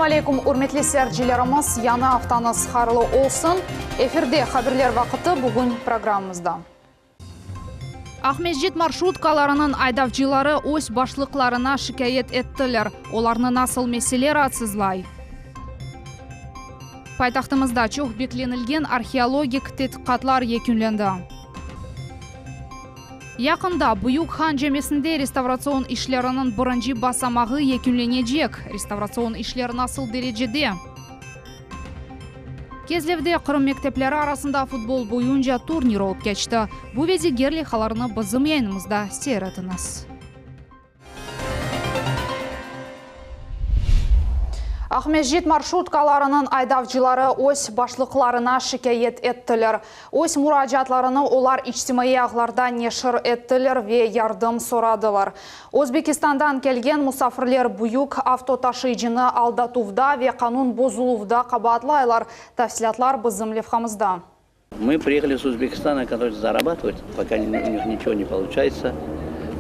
Aleykum, ürmetli seyircilerimiz, yañı aftañız hayırlı olsun. Efirde haberler vaqtı bugün programmamızda. Aqmescit marşrutkalarınıñ aydavcıları öz başlıqlarına şikâyet ettiler. Olarnı nasıl mesele raatsızlay? Paytahtımızda çoq beklenilgen arheologik tedqiqatlar yekünlendi. Yaqında Büyük Han camisinde restavratsion işleriniñ birinci basamağı yekünlenecek. Restavratsion işler nasıl derecede? Kezlevde Qırım mektepleri arasında futbol boyunca turnir olıp keçti. Bu ve diger leyhalarnı bizim yayınımızda seyir etiñiz. Aqmescit marşrutkalarınıñ aydavcıları öz başlıqlarına şikâyet ettiler. Öz muracaatlarını olar içtimaiy ağlarda neşir ettiler ve yardım soradılar. Özbekistandan kelgen musafirler büyük avtotaşıyıcını aldatuvda ve qanun bozuluvda qabaatlaylar. Tafsilâtlar bizim levhamızda. Мы приехали с Узбекистана, короче, зарабатывать, пока у них ничего не получается,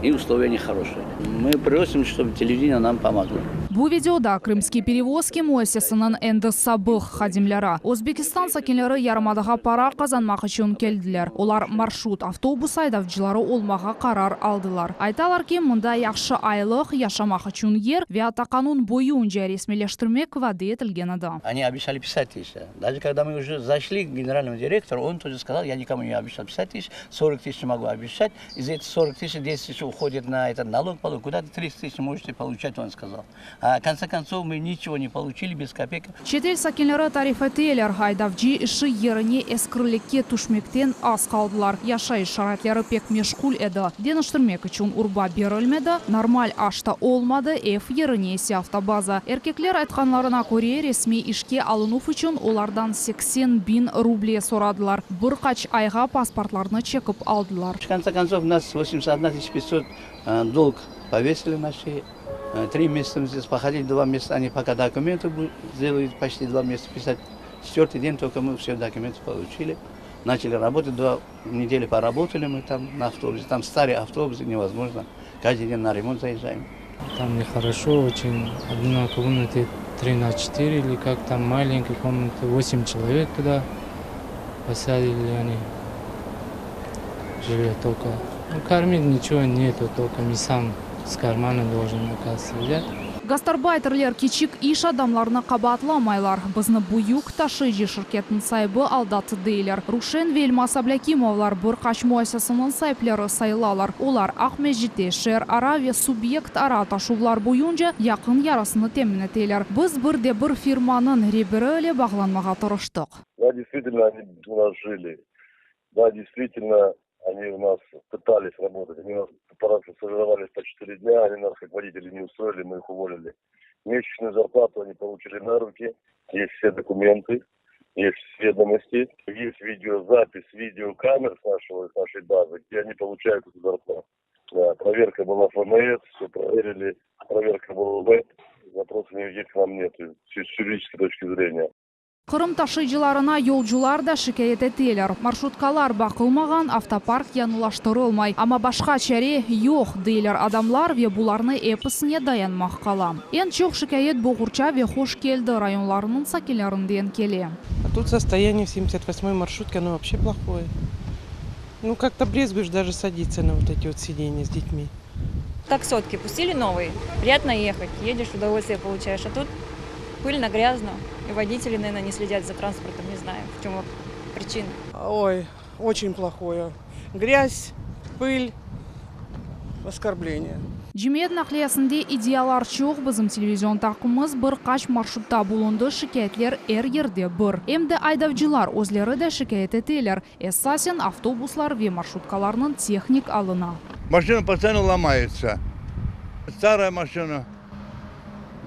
и условия нехорошие. Мы просим, чтобы телевидение нам помогло. Bu videoda Krımskiye perevozki müessisesiniñ endi sabıq hadimleri, Özbekistan sakinleri yarımadağa para qazanmaq içün keldiler. Olar marşrut avtobus aydavcıları olmağa qarar aldılar. Aytalar ki, mında yahşı aylıq, yaşamaq içün yer ve atta qanun boyunca resmiyleştirmek vade etilgen edi. Они обещали 50 тысяч. Даже когда мы уже зашли к генеральному директору, он тоже сказал, я никому не обещал 50 тысяч, 40 тысяч могу обещать. Из этих 40 тысяч 10 тысяч уходит на этот налог, куда-то 30 тысяч можете получать, он сказал. А в конце концов мы ничего не получили без копейки. Çetel sakinleri tarif eteler, aydavcı işi yerine esirlikke tüşmekten az qaldılar. Yaşayış şaraitleri pek meşğul edi. Deñiştirmek içün urba berilmedi, normal aş da olmadı, ev yerine ise avtobaza. Erkekler aytqanlarına köre, resmiy işke alınuv içün olardan 80 biñ ruble soradılar. Bir qaç ayğa pasportlarnı çekip aldılar. В конце концов, нас 81 500 долг повесили на шею. 3 месяца мы здесь походили, 2 месяца они пока документы сделали, почти 2 месяца писать. Четвертый день только мы все документы получили. Начали работать, 2 недели поработали мы там на автобусе. Там старые автобусы, невозможно. Каждый день на ремонт заезжаем. Там нехорошо очень. Одна комната 3 на 4 или как там маленькая комната. 8 человек туда посадили они. Жили только. Ну, кормить ничего нету, только мы сам с кармана должен, оказывается, взять. Gastarbayterler kiçik iş adamlarını qabaatlamaylar. Bizni büyük taşıyıcı şirketniñ saibi aldattı deyler. Ruşen ve Elmas Ablâkimovlar bir qaç müessiseniñ saipleri sayılalar. Olar Aqmescitte şeer ara ve subyekt ara taşuvlar boyunca yaqın yarısını temin eteler. Biz bir de bir firmanıñ reberi ile bağlanmağa tırıştıq. Да, действительно, они у нас жили. Да, действительно, они у нас пытались работать. Они у нас стажировались по 4 дня, они нас как водители не устроили, мы их уволили. Месячную зарплату они получили на руки, есть все документы, есть ведомости, есть видеозапись, видеокамер с нашей базы, где они получают эту зарплату. Да, проверка была ФНС, все проверили, проверка была ВЭБ, вопросов никаких к нам нет с юридической точки зрения. Qırım taşıyıcılarına yolcular da şikâyet eteler. Marşrutkalar baqılmağan, avtopark yañılaştırılmay. Amma başqa çare yoq, deyler adamlar ve bularnı episine dayanmaq qala. Eñ çoq şikâyet Boğurça ve Hoş Keldi rayonlarınıñ sakinlerinden kele. А тут состояние в 78-й маршрутке, оно вообще плохое. Ну, как-то брезгуешь даже садиться на вот эти вот сиденья с детьми. Как сотки пустили новые, приятно ехать, едешь, удовольствие получаешь. А тут пыльно, грязно. И водители, наверное, не следят за транспортом, не знаю, в чем причина. Ой, очень плохое. Грязь, пыль, оскорбление. Cemiyet naqliyesinde iddialar çoq bizim televizion taqımımız bir qaç marşrutta bulundı, şikâyetler er yerde bir. Em de aydavcılar özleri de şikâyet eteler. Esasen avtobuslar ve marşrutkalarnıñ tehnik alına. Машина постоянно ломается. Старая машина.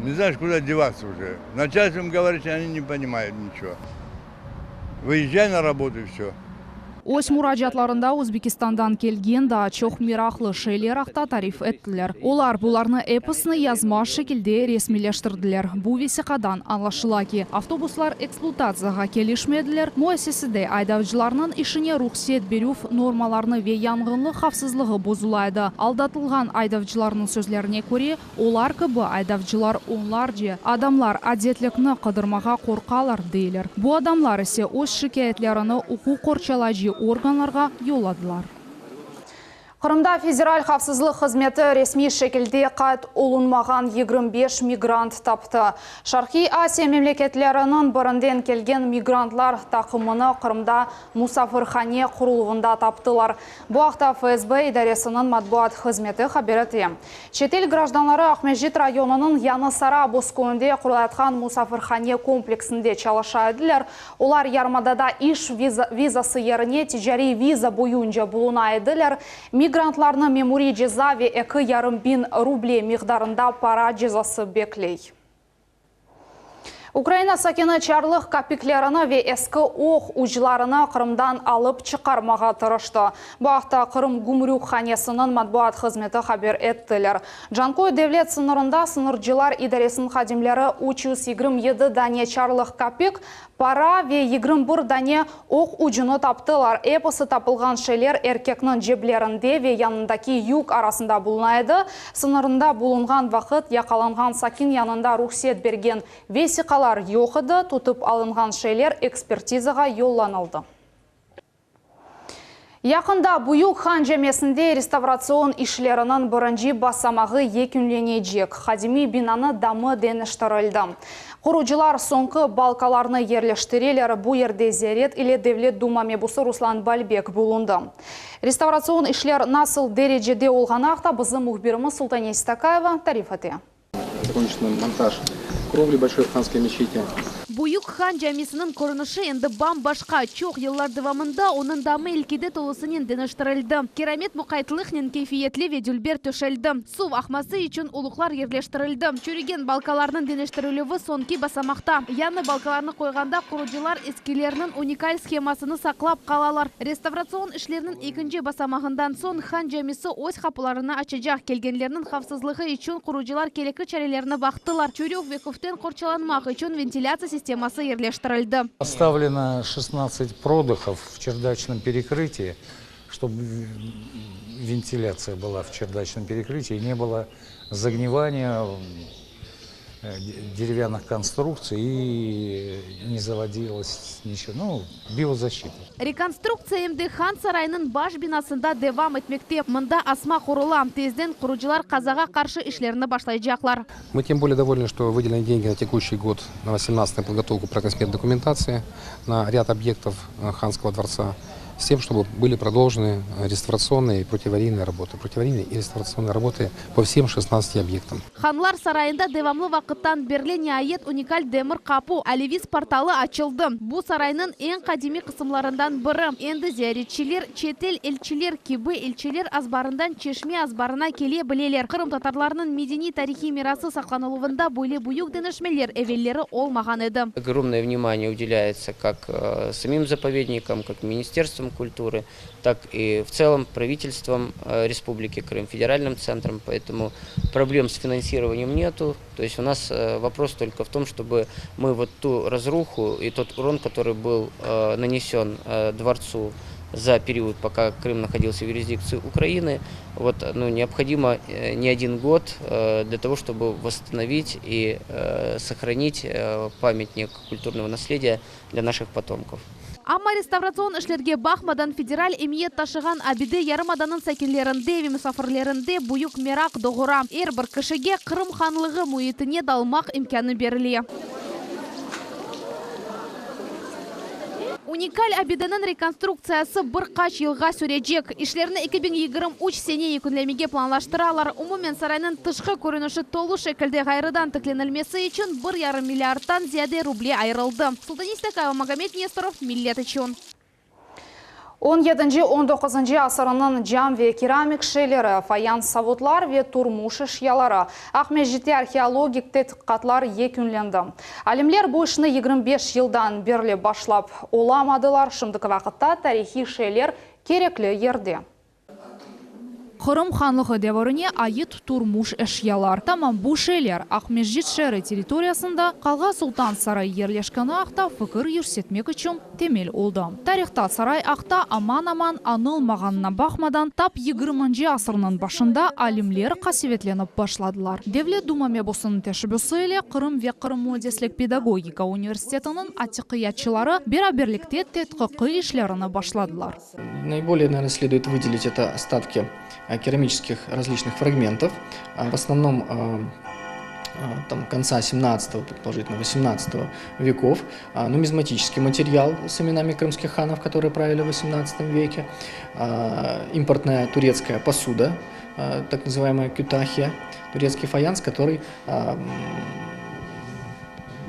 Не знаешь, куда деваться уже. Начальством говоришь, они не понимают ничего. Выезжай на работу и все. Öz muracaatlarında Özbekistandan kelgen daa çoq meraqlı şeyler aqta tarif ettiler. Olar bularnı episini yazma şekilde resmiyleştirdiler. Bu vesiqadan añlaşıla ki, avtobuslar eksplutatsiyağa kelişmediler, müessisede aydavcılarnıñ işine ruhset berüv normalarını ve yanğınlıq havfsızlığı bozula edi. Aldatılğan aydavcılarnıñ sözlerine köre, Olar kibi aydavcılar onlarce adamlar adetlikni qıdırmağa qorqalar, deyler. Bu adamlar ise öz şikâyetlerini uquq qorçalayıcı organlarğa yolladılar. Qırımda Federal havfsızlıq hızmeti resmiy şekilde qayd olunmağan 25 migrant taptı. Şarqiy Asiya memleketleriniñ birinden kelgen migrantlar taqımını Qırımda musafirhane quruluvında taptılar. Bu aqta FSB idaresiniñ matbuat hızmeti haber ete. Çetel grajdanları Aqmescit rayonınıñ Yañı Sarabuz köyünde qurulayatqan musafirhane kompleksinde çalışa ediler. Olar yarımadada iş vizası yerine ticariy viza boyunca buluna ediler. Migrantlarnı memuriy ceza ve eki yarım biñ ruble miqdarında para cezası bekley. Ukraina sakini çarlıq kapiklerini ve eski oq uclarını Qırımdan alıp çıqarmağa tırıştı. Bu aqta Qırım gümrük hanesiniñ matbuat hızmeti haber ettiler. Canköy devlet sıñırında sıñırcılar idaresiniñ hadimleri 327 dane çarlıq kapik, Para ve 21 dane oq ucunı taptılar. Episi tapılğan şeyler erkekniñ ceblerinde ve yanındaki yük arasında buluna edi. Sıñırında bulunğan vaqıt yaqalanğan sakin yanında ruhset bergen vesiqalar yoq edi, tutıp alınğan şeyler ekspertizağa yollanıldı. Yaqında Büyük Han camisinde restavratsion işleriniñ birinci basamağı yekünlenecek. Qadimiy binanı damı deñiştirildi. Qurucılar soñki balkalarnı yerleştireler. Bu yerde ziyaret ile Devlet Duma mebusı Ruslan Balbek bulundı. Restavratsion işler nasıl derecede olğanı aqta bizim mühbirimiz Sultaniye Sitakaeva tarif ete. Закончен монтаж кровли Большой Ханской мечети. Büyük Han camisiniñ körünişi endi bam-başqa. Çoq yıllar devamında onıñ damı ilkide tolusınen deñiştirildi. Keramit muqaytlıqnen keyfiyetli ve dülber töşeldi. Suv aqması içün uluqlar yerleştirildi. Çürügen balkalarnıñ deñiştirilüvi soñki basamaqta. Yañı balkalarnı qoyğanda qurucılar eskilerniñ unikal shemasını saqlap qalalar. Restavratsion işlerniñ ekinci basamağından soñ Han camisi öz qapılarını açacaq. Kelgenlerniñ havfsızlığı içün qurucılar kerekli çarelerni baqtılar, çürük ve küften qorçalanmaq içün ventilâtsiya sisteması yerleştirildi. Поставлено şestnadtsat продыхов в чердачном перекрытии, чтоб вентиляция была в чердачном перекрытии, не было загнивания деревянных конструкций и не заводилось ничего. Ну, биозащита. Rekonstruktsiya em de Han sarayınıñ baş binasında devam etmekte. Mında asma qurula. Tezden qurucılar qazağa qarşı işlerni başlaycaqlar. Мы тем более довольны, что выделены деньги на текущий год, на восемнадцатый, на подготовку проектно-сметной документации на ряд объектов Ханского дворца, с тем, чтобы были продолжены реставрационные и противоаварийные работы. Противоаварийные и реставрационные работы по всем 16 объектам. Hanlar sarayında devamlı vaqıttan berli niayet unikal demir qapu, Aleviz portalı açıldı. Bu saraynıñ eñ qadimiy qısımlarından biri. Endi ziyaretçiler çetel elçiler kibi elçiler azbarından çeşme azbarına kele bileler. Qırımtatarlarnıñ medeniy-tarihiy mirası saqlanıluvında böyle büyük deñişmeler evelleri olmağan edi. Ogromное внимание уделяется как самим заповедникам, как Министерством культуры, так и в целом правительством Республики Крым, федеральным центром, поэтому проблем с финансированием нету. То есть у нас вопрос только в том, чтобы мы вот ту разруху и тот урон, который был нанесен дворцу за период, пока Крым находился в юрисдикции Украины, вот, ну, необходимо не один год для того, чтобы восстановить и сохранить памятник культурного наследия для наших потомков. Amma restavratsion işlerge baqmadan federal emiyet taşığan abide yarımadanıñ sakinlerinde ve musafirlerinde büyük meraq doğura. Er bir kişige Qırım hanlığı müitine dalmaq imkânı berile. Unikal abideniñ rekonstruktsiyası bir qaç yılğa sürecek. İşlerni 2023 sene yekünlemege planlaştıralar. Umumen saraynıñ tışqı körünişi tolu şekilde ğayrıdan tiklenilmesi içün bir yarım milliardtan ziyade ruble ayırıldı. Sultaniye Stakayeva, Magomed Nesterov, Millet içün. 17-nci, 19-ncı asırınıñ cam ve keramik şeyleri, fayans savutlar ve turmuş eşyaları. Aqmescitte arheologik tedqiqatlar yekünlendi. Alimler bu işni 25 yıldan berli başlap olamadılar. Şimdiki vaqıtta tarihiy şeyler kerekli yerde. Qırım hanlığı devirine ait turmuş eşyalar. Tamam bu şeyler Aqmescit şeeri territoriyasında Qalğa Sultan sarayı yerleşkeni aqta fikir yürsetmek içün temel oldı. Tarihta saray aqta aman-aman añılmağanına baqmadan, tap yigirminci asırnıñ başında alimler qasevetlenip başladılar. Devlet Duma mebusınıñ teşebbüsi ile Qırım ve Qırım müendislik pedagogika universitetiniñ atiqiyatçıları beraberlikte tedqiqiy işlerini başladılar. Наиболее, наверное, следует выделить это остатки керамических различных фрагментов, в основном там, конца 17 предположительно, 18 веков, нумизматический материал с именами крымских ханов, которые правили в 18 веке, импортная турецкая посуда, так называемая кютахия, турецкий фаянс, который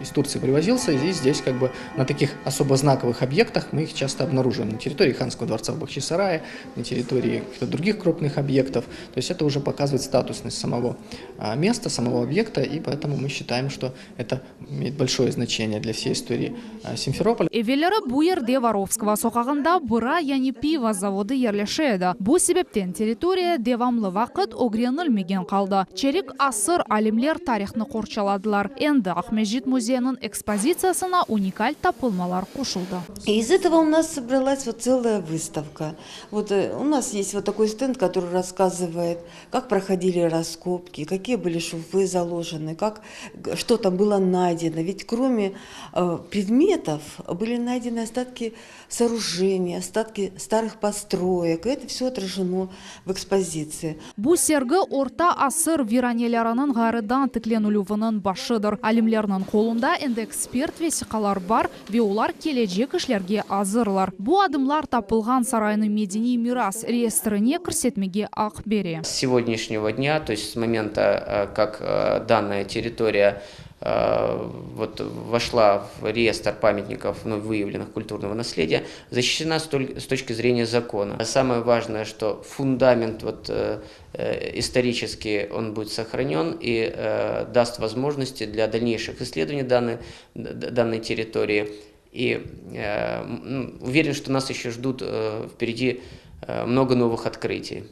из Турции привозился, и здесь как бы на таких особо знаковых объектах мы их часто обнаруживаем. На территории Ханского дворца в Бахчисарае, на территории каких-то других крупных объектов. То есть это уже показывает статусность самого места, самого объекта, и поэтому мы считаем, что это имеет большое значение для всей истории Симферополя. Evelleri bu yerde Vorovskogo soqağında bira yani pivo zavodı yerleşe edi. Bu sebepten territoriya devamlı vaqıt ögrenilmegen qaldı. Çerik asır alimler tarihnı qorçaladılar. Endi Aqmescit müzeyiniñ ekspozitsiyasına unikal tapılmalar qoşuldı. И из этого у нас собралась вот целая выставка. Вот у нас есть вот такой стенд, который рассказывает, как проходили раскопки, какие были шурфы заложены, как, что там было найдено. Ведь кроме предметов были найдены остатки сооружений, остатки старых построек. И это все отражено в экспозиции. Bu sergi orta asır viraneleriniñ ğayrıdan tiklenilüviniñ başıdır. Alimlerniñ qolunda endi ekspert vesiqalar bar ve olar kelecek işlerge azırlar. Bu adımlar tapılğan saraynı medeniy miras reyestrine kirsetmege aq bere. С сегодняшнего дня, то есть с момента, как данная территория вот, вошла в реестр памятников вновь выявленных культурного наследия, защищена с точки зрения закона. Самое важное, что фундамент вот, исторический, он будет сохранен и даст возможности для дальнейших исследований данной территории. И уверен, что нас еще ждут впереди много новых открытий.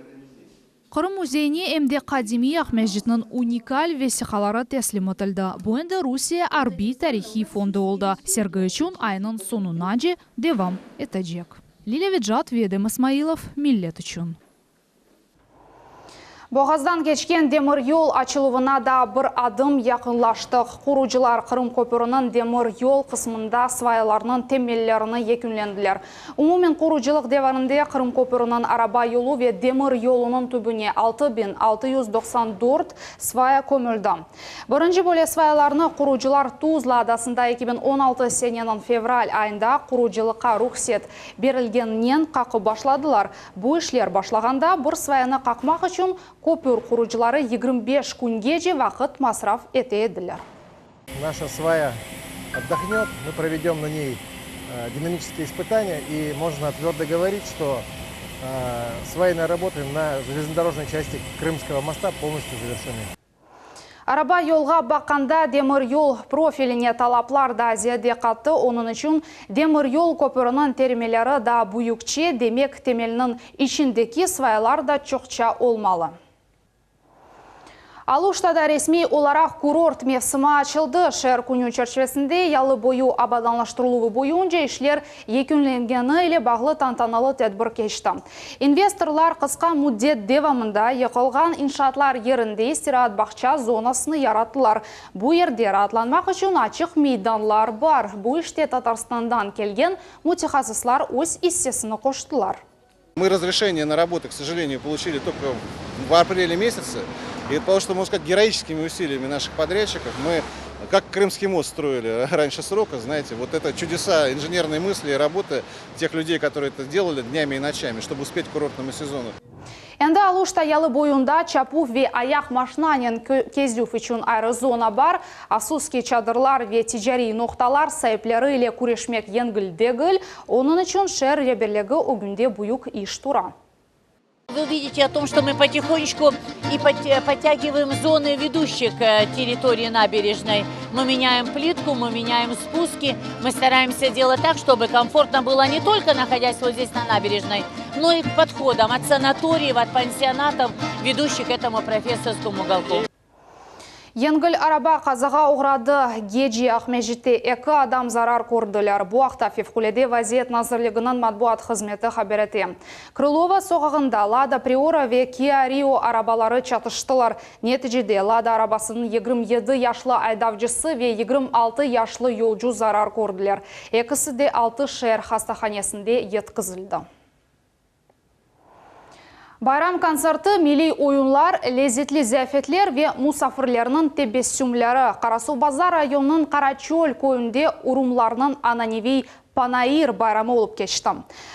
Qırım müzeyine em de qadimiy Aqmescitniñ unikal vesiqaları teslim etildi. Bu endi Rusiye arbiy tarihiy fondu oldı. Sergi içün aynıñ soñunace devam etecek. Lilâ Vecat, Edem İsmailov, Millet içün. Boğazdan keçken demir yol açıluvına da bir adım yaqınlaştıq. Qurucılar Qırım köpüriniñ demir yol qısmında svayalarnıñ temellerini yekünlediler. Umumen qurucılıq devrinde Qırım köpüriniñ araba yolu ve demir yolunıñ tübüne 6694 svaya kömüldi. Birinci böyle svayalarnı qurucılar Tuzla adasında 2016 seneniñ fevral ayında qurucılıqqa ruhset berilgeninen qaqıp başladılar. Bu işler başlağanda bir svayanı qaqmaq içün köpür qurucıları 25 küngece vaqıt masraf ete ediler. Наша свая отдохнет, мы проведем на ней динамические испытания, и можно твердо говорить, что свайные работы на железнодорожной части Крымского моста полностью завершены. Araba yolğa baqqanda demir yol profiline talaplar da ziyade qattı. Onıñ içün demir yol köpüriniñ tirmeleri da büyükçe, demek temelniñ içindeki svayalar da çoqça olmalı. Aluştada resmiy olaraq kurort mevsimi açıldı. Şeer künü çerçivesinde yalı boyu abadanlaştırıluvı boyunca işler yekünlengeni ile bağlı tantanalı tedbir keçti. İnvestorlar qısqa müddet devamında yıqılğan inşaatlar yerinde istiraat bağça zonasını yarattılar. Bu yerde raatlanmaq içün açıq meydanlar bar. Bu işte Tatarstandan kelgen mütehassıslar öz issesini qoştılar. Мы разрешение на работы, к сожалению, получили только в апреле месяце. И потому что, можно сказать, героическими усилиями наших подрядчиков мы, как Крымский мост строили раньше срока, знаете, вот это чудеса инженерной мысли и работы тех людей, которые это делали днями и ночами, чтобы успеть к курортному сезону. Endi Aluşta yalı boyunda çapuv ve ayaq maşinanen kezüv içün ayrı zona bar. Afsus ki, çadırlar ve ticariy noqtalar saipleri ile küreşmek yengil degil, onıñ içün şeer reberligi ögünde büyük iş tura. Вы видите о том, что мы потихонечку и подтягиваем зоны, ведущих к территории набережной. Мы меняем плитку, мы меняем спуски, мы стараемся делать так, чтобы комфортно было не только находясь вот здесь на набережной, но и к подходам от санаториев, от пансионатов, ведущих к этому профессорскому уголку. Yengil araba qazağa oğradı. Gece Aqmescitte eki adam zarar kördiler. Bu aqta Fevqulâde vaziyet nazirliginiñ matbuat hızmeti haber ete. Krılova soqağında Lada Priora ve Kia Rio arabaları çatıştılar. Neticede Lada arabasınıñ 27 yaşlı aydavcısı ve 26 yaşlı yolcu zarar kördiler. Ekisi de altı şeer hastahanesinde yetkizildi. Bayram kontserti, milliy oyunlar, lezetli ziyafetler ve musafirlerniñ tebessümleri. Qarasuvbazar rayonınıñ Qaraçöl köyünde urumlarnıñ ananeviy Panayır bayramı olıp keçti.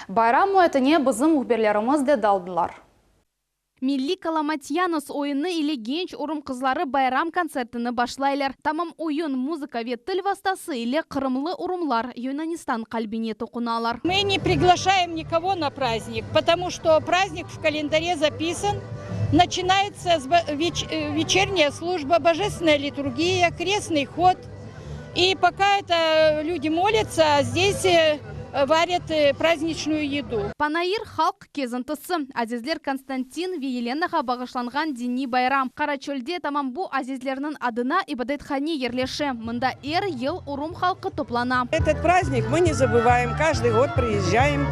Bayram müitine bizim mühbirlerimiz de daldılar. Milliy Kalamatyanos oyunı ile genç urum qızları bayram kontsertini başlaylar. Tamam oyun, muzıka ve til vastası ile qırımlı urumlar Yunanistan qalbine toqunalar. Мы не приглашаем никого на праздник, потому что праздник в календаре записан. Начинается вечерняя служба, божественная литургия, крестный ход. И пока это люди молятся, здесь варят праздничную еду. Panayır halq kezintisi. Azizler Konstantin ve Yelenağa bağışlanğan diniy bayram. Qaraçölde tamam bu azizlerniñ adına ibadethane yerleşe. Mında er yıl urum halqı toplana. Этот праздник мы не забываем, каждый год приезжаем.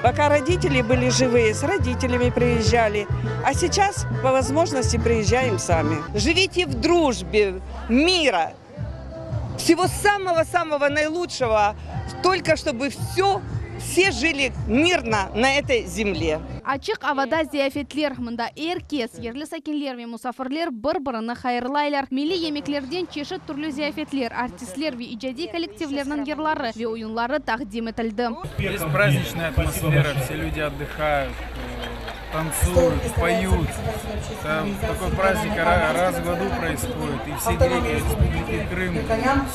Пока родители были живые, с родителями приезжали. А сейчас по возможности приезжаем сами. Живите в дружбе, мира, всего самого-самого наилучшего, только чтобы все, все жили мирно на этой земле. Açıq avada ziyafetler. Mında er kes, yerli sakinler ve musafirler bir-birini hayırlaylar. Milliy yemeklerden çeşit türlü ziyafetler, artistler ve icadiy kollektivlerniñ yırları ve oyunları taqdim etildi. Здесь праздничная атмосфера, все люди отдыхают, танцуют, поют. Это такой праздник раз в году происходит, и все греки Республики Крым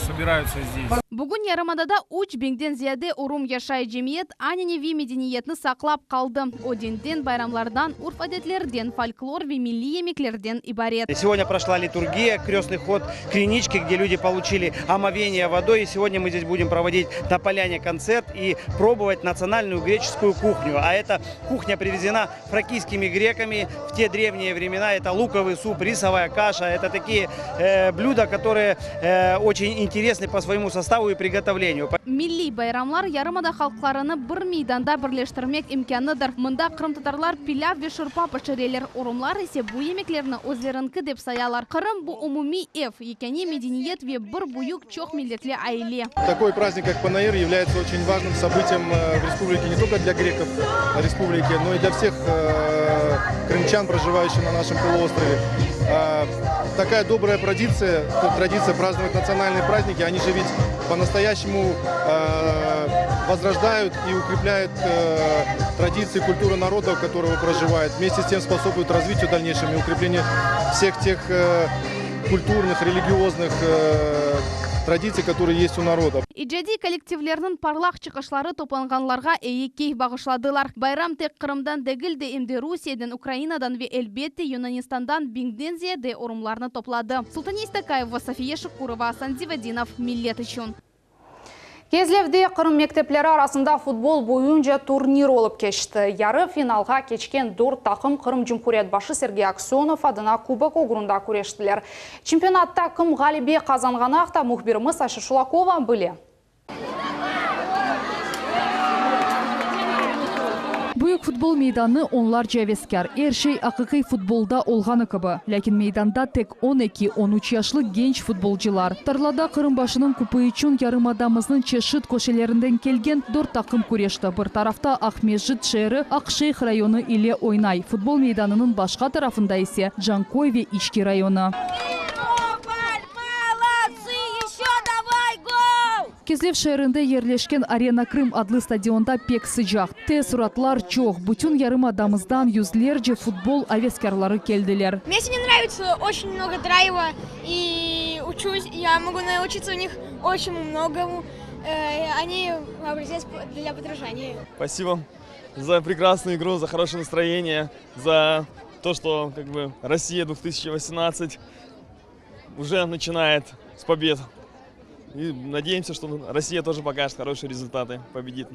собираются здесь. Bugün yarımadada 3000-den ziyade urum yaşay. Cemiyet ananeviy medeniyetni saqlap qaldı. O dinden, bayramlardan, urf-adetlerden, folklor ve milliy yemeklerden ibaret. Сегодня прошла литургия, крестный ход Кринички, где люди получили омовение водой. И сегодня мы здесь будем проводить на поляне концерт и пробовать национальную греческую кухню. А эта кухня привезена фракийскими греками в те древние времена. Это луковый суп, рисовая каша. Это такие э, блюда, которые э, очень интересны по своему составу и приготовлению. Milliy bayramlar yarımada halqlarını bir meydanda birleştirmek imkânıdır. Mında qırımtatarlar pilâv ve şorpa pişireler. Urumlar ise bu yemeklerni özlerinki dep sayalar. Qırım bu umumiy ev, yekâne medeniyet ve bir büyük çoq milletli aile. Такой праздник, как Панаир, является очень важным событием э, в республике не только для греков республики, но и для всех э, крымчан, проживающих на нашем полуострове. Э, Такая добрая традиция, традиция праздновать национальные праздники, они же ведь по-настоящему э, возрождают и укрепляют э, традиции, культуру народа, которого проживает. Вместе с тем способствуют развитию дальнейшему и укреплению всех тех э, культурных, религиозных э, традиций, которые есть у народа. İcadiy kollektivlerniñ parlaq çıqışları toplanğanlarğa eyi keyf bağışladılar. Bayram tek Qırımdan degil de, em de Rusiyeden, Ukrainadan ve elbette Yunanistandan biñden ziyade urumlarnı topladı. Sultaniye Istakayeva, Safiye Şukurova, Asan Zivadinov, Millet içün. Kezlevde Qırım mektepleri arasında futbol boyunca turnir olıp keçti. Yarı finalğa keçken dört taqım Qırım Cumhuriyet başı Sergey Aksönov adına kubok oğrunda küreştiler. Çempionatta kim ğalebe qazanğanı aqta mühbirimiz Ayşe Şulakova bile. Büyük futbol meydanı, onlarca aveskâr. Er şey aqiqiy futbolda olğanı kibi. Lâkin meydanda tek 12, 13 yaşlı genç futbolcılar. Tarlada Qırım başınıñ kupı içün yarımadamıznıñ çeşit köşelerinden kelgen dört taqım küreşti. Bir tarafta Aqmescit şeeri Aqşeyh rayonı ile oynay, futbol meydanınıñ başqa tarafında ise Canköy ve İçki rayonı. Molodцы, еще давай, гол! Kezlev şeerinde yerleşken Arena Krım adlı stadionda pek sıcaq. Teessuratlar çoq, bütün yarımadamızdan yüzlerce futbol aveskârları keldiler. Мне сегодня нравится очень много драйва и учусь, я могу научиться у них очень многому. Они образец для подражания. Спасибо за прекрасную игру, за хорошее настроение, за то, что как бы Россия 2018 уже начинает с побед. И надеемся, что Россия тоже покажет хорошие результаты, победит.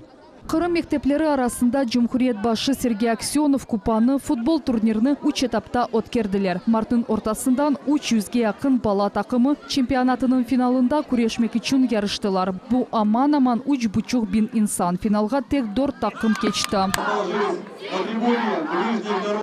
Qırım mektepleri arasında cumhuriyet başı Sergey Aksönov kupanı futbol turnirini üç etapta ötkerdiler. Martnıñ ortasından üç yüzge yaqın bala taqımı çempionatınıñ finalında küreşmek içün yarıştılar. Bu aman-aman üç buçuq biñ insan. Finalğa tek dört taqım keçti.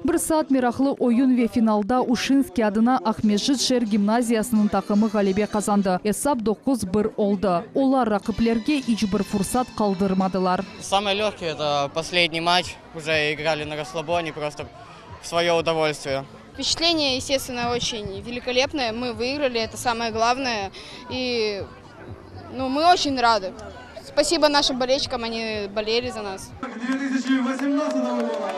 Bir saat meraqlı oyun ve finalda Uşinskiy adına Aqmescit şeer gimnaziyasınıñ taqımı ğalebe qazandı. Esap doquz bir oldı. Olar raqiplerge iç bir fursat qaldırmadılar. Самый легкий это последний матч, уже играли на расслабоне, просто в свое удовольствие. Впечатление, естественно, очень великолепное. Мы выиграли, это самое главное. И ну, мы очень рады. Спасибо нашим болельщикам, они болели за нас. 2018 года!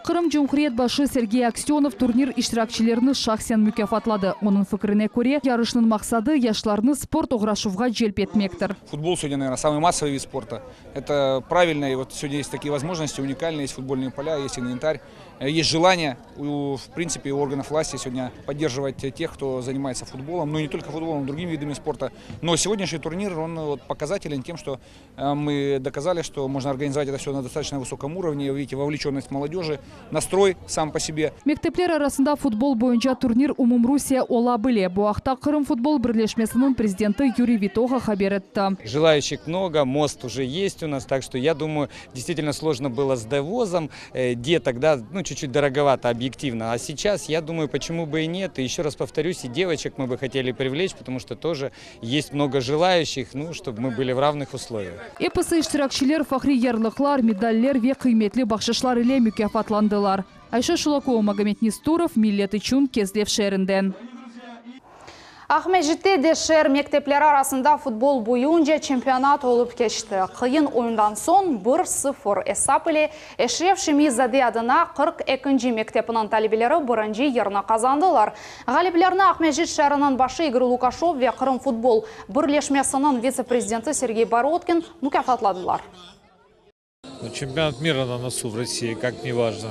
Qırım Cumhuriyet başı Sergey Aksönov turnir iştirakçilerini şahsen mukâfatladı. Onıñ fikrine köre, yarışnıñ maqsadı, yaşlarnı sport oğraşuvğa celp etmektir. Футбол сегодня, наверное, самый массовый вид спорта. Это правильно, и вот сегодня есть такие возможности уникальные, есть футбольные поля, есть инвентарь, есть желание, у, в принципе, у органов власти сегодня поддерживать тех, кто занимается футболом, но не только футболом, но другими видами спорта. Но сегодняшний турнир, он вот показателен тем, что мы доказали, что можно организовать это все на достаточно высоком уровне. Вы видите, вовлеченность молодежи, настрой сам по себе. Mektepler arasında futbol boyunca turnir umumrusiye ola bile. Bu aqta Qırım futbol birleşmesiniñ prezidenti Yuriy Vitoha haber etti. Желающих много, мост уже есть у нас, так что я думаю, действительно сложно было с довозом деток, да, ну чуть-чуть дороговато объективно. А сейчас, я думаю, почему бы и нет. И еще раз повторюсь, и девочек мы бы хотели привлечь, потому что тоже есть много желающих, ну, чтобы мы были в равных условиях. Episi iştirakçiler fahriy yarlıqlar, medaller ve qıymetli bahşışlar ile mukâfatlandılar. Ayşe Şulakova, Magomed Nestorov, Millet içün, Kezlev şeerinden. Aqmescitte de şeer mektepleri arasında futbol boyunca çempionat olıp keçti. Qıyın oyundan soñ bir, sıfır esap ile Eşref Şemi-zade adına 42-nci mektepiniñ talebeleri birinci yerni qazandılar. Ğaliplerni Aqmescit şeeriniñ başı İgor Lukaşev ve Qırım futbol birleşmesiniñ vitse-prezidenti Sergey Borodkin mukâfatladılar. Ну, чемпионат мира на носу в России, как не важно.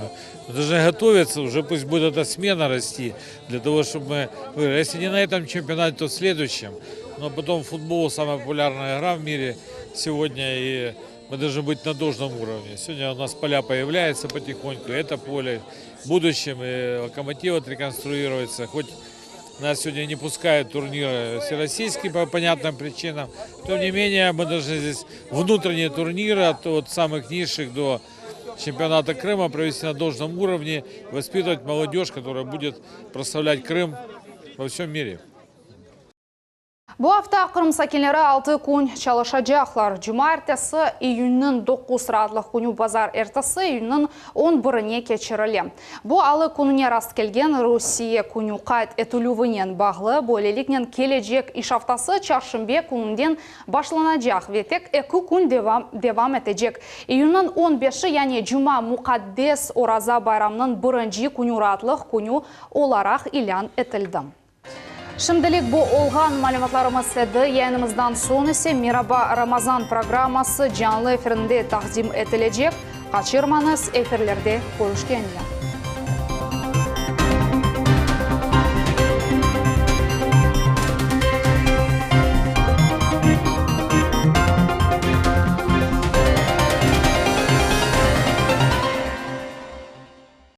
Мы должны готовиться, уже пусть будет эта смена расти, для того, чтобы мы выиграли. Если не на этом чемпионате, то в следующем. Но потом футбол самая популярная игра в мире сегодня, и мы должны быть на должном уровне. Сегодня у нас поля появляются потихоньку, это поле в будущем, и Локомотив отреконструируется, хоть нас сегодня не пускают турниры всероссийские по понятным причинам. Тем не менее, мы должны здесь внутренние турниры от, от самых низших до чемпионата Крыма провести на должном уровне, воспитывать молодежь, которая будет прославлять Крым во всем мире. Bu afta Qırım sakinleri 6 kün çalışacaqlar. Cumaertesi iyünniñ 9 raatlıq künü bazarertesi iyünniñ 11-ine keçirile. Bu alı kününe rast kelgen Rusiye künü qayd etilüvinen bağlı. Böyleliknen kelecek iş aftası çarşenbe kününden başlanacaq ve tek eki kün devam devam etecek. İyünniñ 15-i yani cuma muqaddes Oraza bayramnıñ birinci künü raatlıq künü olaraq ilân etildi. Şimdilik bu olğan malümatlarımız edi. Yayınımızdan soñ ise Meraba Ramazan programması canlı efirinde taqdim etilecek. Qaçırmañız, efirlerde körüşkence.